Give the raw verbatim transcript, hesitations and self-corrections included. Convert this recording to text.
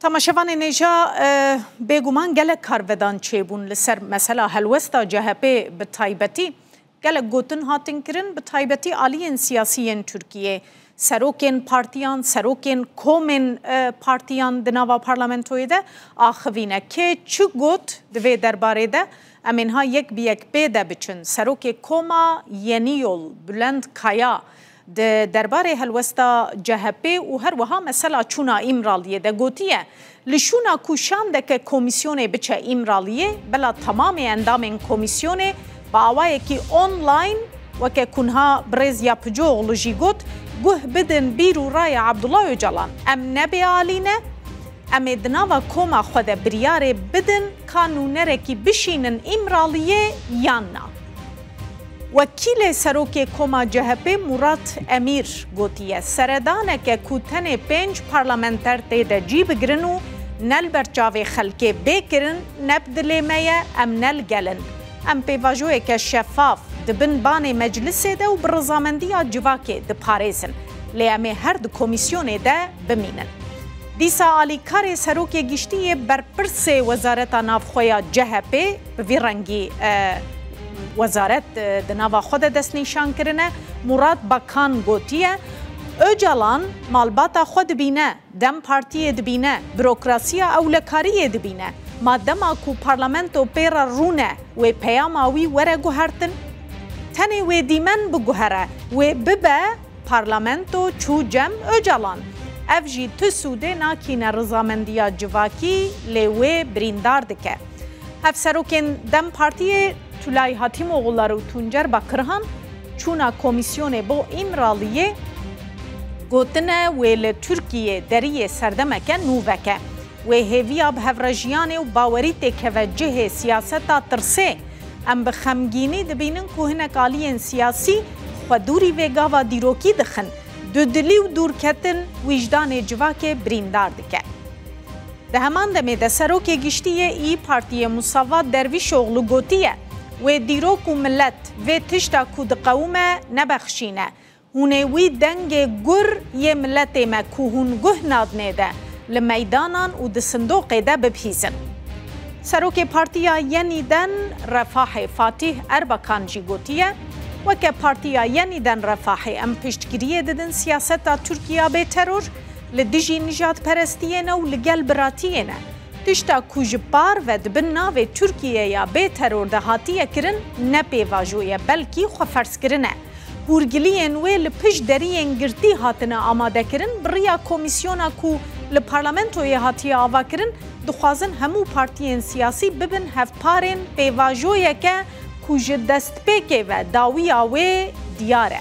Temaşevanên hêja, e, bêguman gelek karvedan çêbûn li ser mesela helwesta C H P bi taybetî. Gelek gotin hatin kirin, bi taybetî aliyên siyasî yên Tirkiyê. Serokên partiyan, serokên komên, e, partiyan di nava parlamentoyê de axivîne. Kê çi got di vê derbarê de? Em ê niha yek bi yek pê de biçin. Serokê koma Yenî Yol, Bülent Kaya, di derbarê helwesta C H P û her wiha mesela çûna Îmraliyê de gotiye, li şûna ku şandeke komîsyonê biçe Îmraliyê, bela temamê endamên komîsyonê bi awayekî online, weke ku niha birêz Yapıcıoğlu jî got, guh bidin bîr û raya Abdullah Ocalan. Em ne bêalî ne, em ê di nava koma xwe de biryarê bidin ka nûnerekî bişînin Îmraliyê yan na. Wekîlê serokê koma C H P Murat Emîr gotiye, seredaneke ku tenê pênc parlamenter tê de cî bigirin û ne li ber çavê xelkê bê kirin, ne bi dilê me ye, em ne li gel in. Em pêvajoyeke şefaf di bin banê meclisê de û bi rizamendiya civakê diparêzin. Lê em ê her di komîsyonê de bimînin. Dîsa alîkarê serokê giştî yê berpirsê Wezareta Navxwe ya C H P, bi vî rengî, e, wezaret, e, di nava xwe de destnîşan kirine, Murat Bakan gotiye, Ocalan malbata xwe dibîne, DEM Partiyê dibîne, burokrasiya ewlekariyê dibîne. Ma dema ku parlamento pê re rûne, wê peyama wî were guhertin? Tenê wê dîmen biguhere, wê bibe parlamento çû cem Ocalan. Ev jî tu sûdê nakîne rizamendiya civakî, lê wê birîndar dike. Hevserokên DEM Partiyê Tulay Hatîmoğullar û Tuncer Bakirhan çûna komîsyonê bo Îmraliyê gotine, wê li Tirkiyê deriyê serdemeke nû veke. Wê hêviya bi hevrejiyanê û bawerî têkeve cihê siyaseta tirsê. Em bi xemgînî dibînin ku hinek aliyên siyasî xwe dûrî vê gava dîrokî dixin. Dudilî û dûrketin wijdanê civakê birîndar dike. Di heman demê de serokê giştî yê İYİ Partiyê Musavat Dervişoğlu gotiye, wê dîrok û milet vê tişta ku diqewime nebexşîne. Hûn ê wî dengê gur yê miletê me ku hûn guh nadinê de li meydanan û di sindoqê de bibihîzin. Serokê Partiya Yenîden Refahê Fatîh Erbakan jî gotiye, weke Partiya Yenîden Refahê em piştgiriyê didin siyaseta Tirkiya bê teror, li dijî nijadperestiyê ne û li gel biratiyê ne. Tişta ku ji par ve di bin navê Tirkiyeya bê teror de hatiye kirin, ne pêvajo ye, belkî xweferzkirin e. Hûrgiliyên wê li pişt deriyên girtî hatine amadekirin, bi riya komîsyona ku li parlamentoyê hatiye avakirin, dixwazin hemû partiyên siyasî bibin hevparên pêvajoyeke ku ji destpêkê ve dawiya wê diyar e.